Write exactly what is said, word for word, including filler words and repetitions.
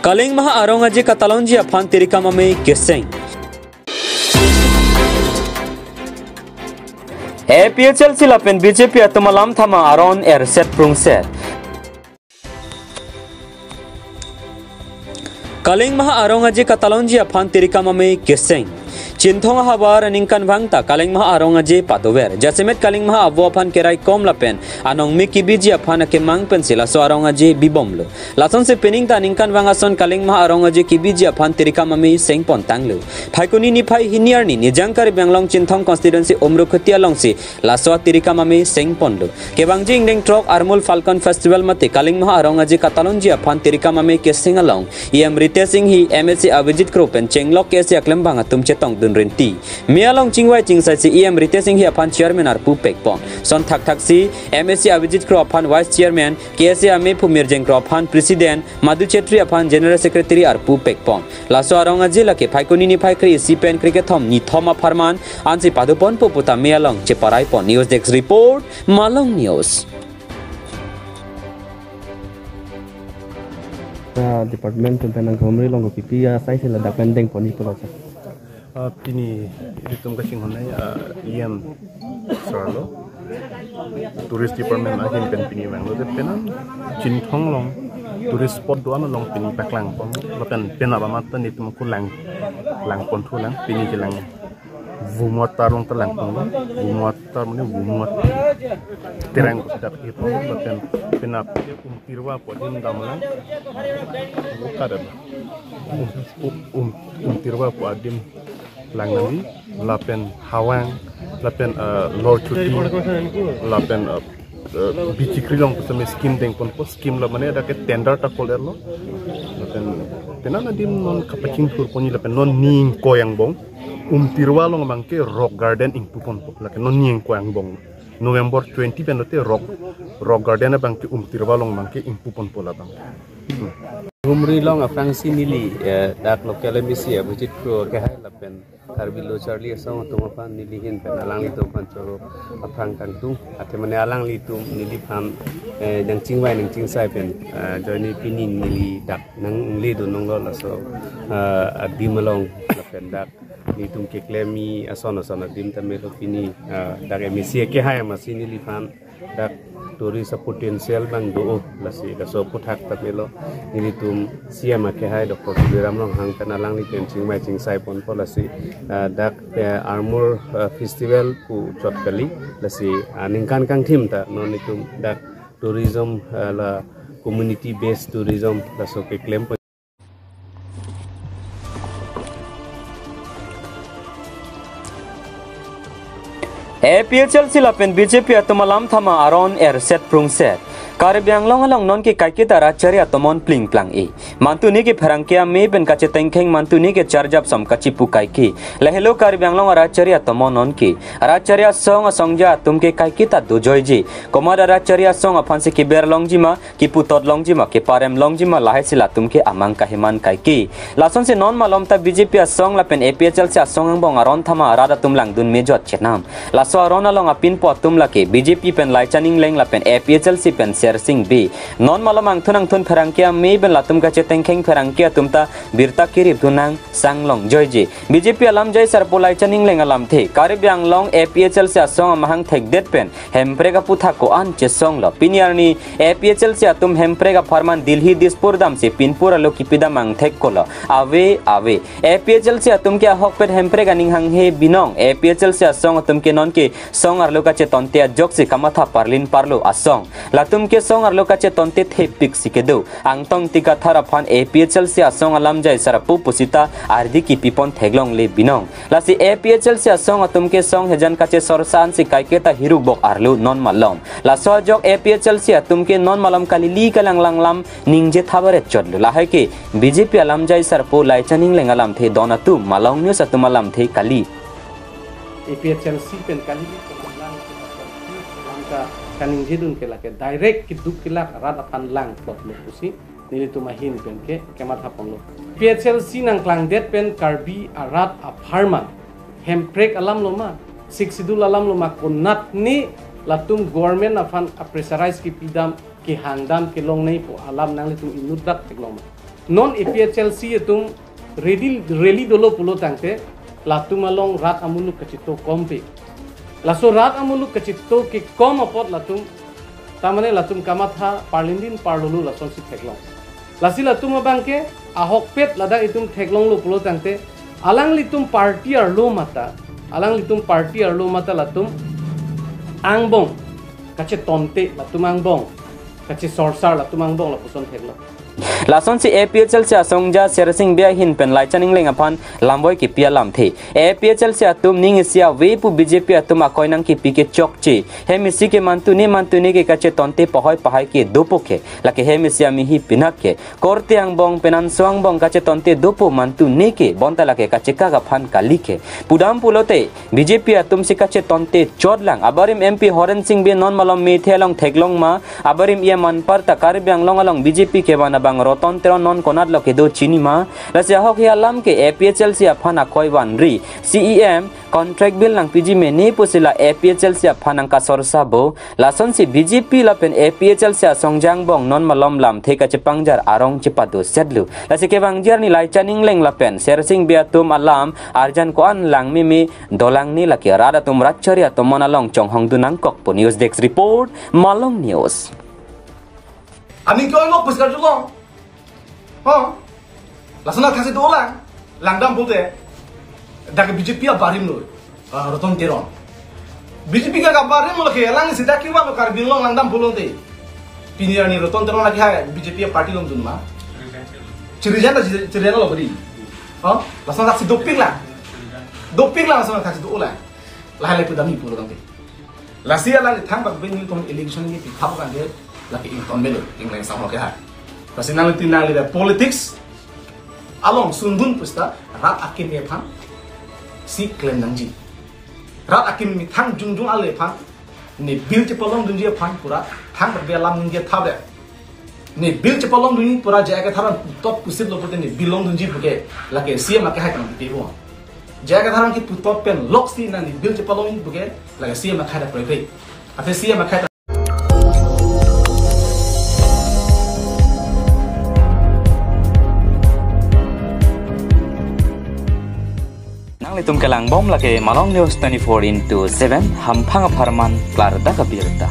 Kalingmaha arong aje katalonji aphan tirikam amei keseng. A P H L C lapen B J P atum alam thama aron erset prungset. Kalingmaha arong aje katalonji aphan tirikam amei keseng. Chinthong ahavar aningkanvang ta Kalingmaha arong aje padover. Jasemet Kalingmaha avo aphan keraikom lapen anong me kebiji aphan akemang pensi laso arong aje bibomlo. Lasonsi pining ta aningkanvang ason Kalingmaha arong aje kebiji aphan tirikam amei sengpon tanglo. Phaikuni niphai hini arni Nijang Karbi Anglong Chinthong constituency Umrukhuti alongsi laso tirikam amei sengponlo. Kevangji ingdeng throk Armul Falcon Festival mate Kalingmaha arong aje katalonji aphan tirikam amei keseng along E M Ritesh Enghi, M A C Abhijit Kro pen chenglok K S A aklembang atum chetongdun rinti. Mei along chingvai chingsaisi E M Ritesh Enghi aphan chairman arpu pekpon. Son thakthaksi M A C Abhijit Kro aphan vice chairman, K S A amei Phumir Jengkro aphan president, Madhu Chetri aphan general secretary arpu pekpon. Laso arong aje lake Phaikuni niphai kre-isi pen kre-kethom nithom apharman ansi padoponpo puta mei along cheparaipon. News Desk Report, Malong News. Ah, department pen pen nang Humri along kopi-pi asaisi ladak pen dengponji pulo, sir. Ah, pini ilitum kachinghon ai, ah, E M sir lo. Tourist department ahin pen pini vanglo, de penang Chinthong along tourist spot do-an along pini paklangpon. Lapen penap amat ta nelitum ako lang, langponthulang, pini kelang Vumot arong ta langpon, Vumot arong mane Vumot Terang ko dak ipon, lapen penap Umtirwa pu adim damlang. Buka dak. Um, um, um, Umtirwa pu adim lang nangji, lapen Hawang, lapen, eh, Lorchuti, lapen, eh, eh, Bichikri along pusitame scheme dengponpo, scheme lo mane dak ke tender ta call-erlo. Lapen penang adim non kapachingthurponji lapen non ning koyang bong. Umtirwa along abangke Rock Garden ingpuponpo. Lake non ning koyang bong. November twenty pen lote Rock, Rock Garden abangke Umtirwa along abangke ingpuponpo labang. Hmm. Humri along aphrangsi neli, eh, dak local M A C Abhijit Kro kehai lapen Karbi Lo Charli Asong atum aphan neli ahin pen alanglitum aphan choro aphrang kangtung. Athe mane alanglitum neliphan, eh, nangchingvai nangchingsai pen, eh, ajoine pini neli dak nangle dun nanglo laso, eh, adim along lapen dak nelitum keklem ason ason adim tame lo pini, ah, dak M A C kehai amatsi neliphan dak tourist a-potential abang do-o, lasi laso aphuthak tame lo nelitum C M akehai Doctor Tuliram Ronghang pen alangli pen chingvai chingsaiponpo, lasi, ah, dak, eh, Armul, ah, Festival pu chot kali, lasi, ah, ningkan kangthim ta non nelitum dak tourism, ah, la community based tourism laso keklem A P H L C lapen B J P atum alam thama aron erset prungset. Karbi Anglong along non ke kaiketa rat chari atomon plingplang-e. Mantu ne ke pherangke amei pen kachetengkheng, mantu ne ke charjap som kachipu kaike. Lahelo Karbi Anglong arat chari atomon non ke. Rat chari asong asongja atum ke kaiketa dojoije. Komat arat chari asong aphansi keber longji ma, keputot longji ma, keparem longji ma, lahaisi latum ke amang kaheman kaike. Lasonsi non malom ta B J P asong lapen A P H L C asong angbong aron thama arat atum langdun mejot chenam. Laso aron along apinpo atum lake B J P pen Laichan Engleng lapen A P H L C pen Sersing Bey. Non malom angthun angthun pherangke amei pen latum kachetengkheng pherangke atum ta birta kerip dunang sang longjoije. B J P alamjai sarpo Laichan Engleng alamthe, Karbi Anglong A P H L C asong amahang thekdet pen Hemprek aphuthak ko-an chesonglo. Pini arni A P H L C atum Hemprek apharman Delhi Dispur damsi pinpur alo kipidam angthek kolo. Ave, ave. A P H L C atum ke ahokpet Hemprek aning hanghe binong. A P H L C asong atum ke non ke song arlo kachetonte ajoksi kamatha parlin parlo asong. Latum ke song arlo kachetonte thepik si kedo. Angtong Ingti Kathar aphan A P H L C asong alamjai sarpo pusita ardi kipipon theklongle binong. Lasi A P H L C asong atum ke song hejan kachesorsa ansi kaiketa hiruk bok arlo non malom. Laso ajok A P H L C atum ke non malom kalili kalanglang lam ningje thabaret chotlo. Lahai ke B J P alamjai sarpo Laichan Engleng alamthe, don atum, Malong News atum alamthe kali. A P H L C pen kalili kalanglang lam ka kaningje dun ke lake direct keduk kelak rat aphan langplotlo pusi nelitum ahin pen ke kemathaponlo. A P H L C nangklangdet pen Karbi arat apharman Hemprek alamlo ma, Sixth Schedule alamlo ma, konatne latum government aphan a-pressurize kipidam, kehangdam kelongnei pu alam nanglitum inutdak theklong ma? Non A P H L C atum ready, rally dolo pulo tangte, latum along rat amuluk kachito kompe. Laso rat amuluk kachito kekom apot latum, tamane latum kamatha parlindin parlolo lasonsi theklong. Lasi latum abangke ahokpet ladak itum theklonglo pulo tangte, alanglitum party arlo mata, alanglitum party arlo mata latum angbong kachetonte, latum angbong kachesorsar, latum angbong lapuson theklong. Lasonsi A P H L C asongja Sersing Bey ahin pen Laichan Engleng aphan lamvoi kipi alamthe. A P H L C atum ning isi ave pu B J P atum akoi nangkipi ke chokche. Hem isi ke mantune mantune ke kachetonte pahoi pahai ke dopo ke. Lake hem isi amihi pinak ke. Korte angbong pen anso angbong kachetonte dopo mantune ke. Bonta lake kachekak aphan kali ke. Pudam pulote B J P atum si kachetonte chotlang. Abarim M P Horen Sing Bey non malom methe along theklong ma. Abarim E M anparta Karbi Anglong along B J P kevan abang Roton Teron non konatlo kedo chini ma. Lasi ahok hi alam ke A P H L C aphan akoi vanri. C E M contract bill nangpiji mene pusi la A P H L C aphan nangkasorsa bo. Lasonsi B J P lapen A P H L C asongja angbong non malom lamthe kachepangjar arong chepado setlu. Lasi kevangji arni Laichan Engleng lapen Sersing Bey atum alam arjan ko-an lang meme dolang ni lake rat atum rat chari atum mon along chonghong dun nangkokpo. News Desk Report, Malong News. Aning ke oi lok puskar julong. Ho. Lason athaksi dolang. Langdam pulote. Dak B J P abarim lo. Ah, Roton Teron. B J P ke kabarim lo ke lang sida kiwa lo Karbi Anglong langdam pulote. Pini arni Roton Teron lake hai B J P party longdun ma. Chirijan ta chirijan lo beri. Ho. Lason athaksi dopik lang. Dopik lang lason athaksi dolang. Lahai le pudam ni pulo tangte. Lasi alang thang bak beng ni ton election ni pithap kan de lake ington melo, Engleng sang ho ke ha. Lasi nangli tin nangli da politics along sundun pusta rat akim aphan si klem nangji. Rat akim methang jongjong ale aphan ne bill chepalong dunji aphan pura thang bak beng alam ningje thap de. Ne bill chepalong dunji pura J I Kathar putot pusitlo pulote ne bill longdunji puke lake C E M akehai tang pipo. J I Kathar ke putot pen loksi nang ne bill chepalong puke lake C E M akehai ta private. Ate C E M akehai ta. Nanglitum kelang bom lake Malong News twenty-four into seven, hamphang apharman klardak abirta.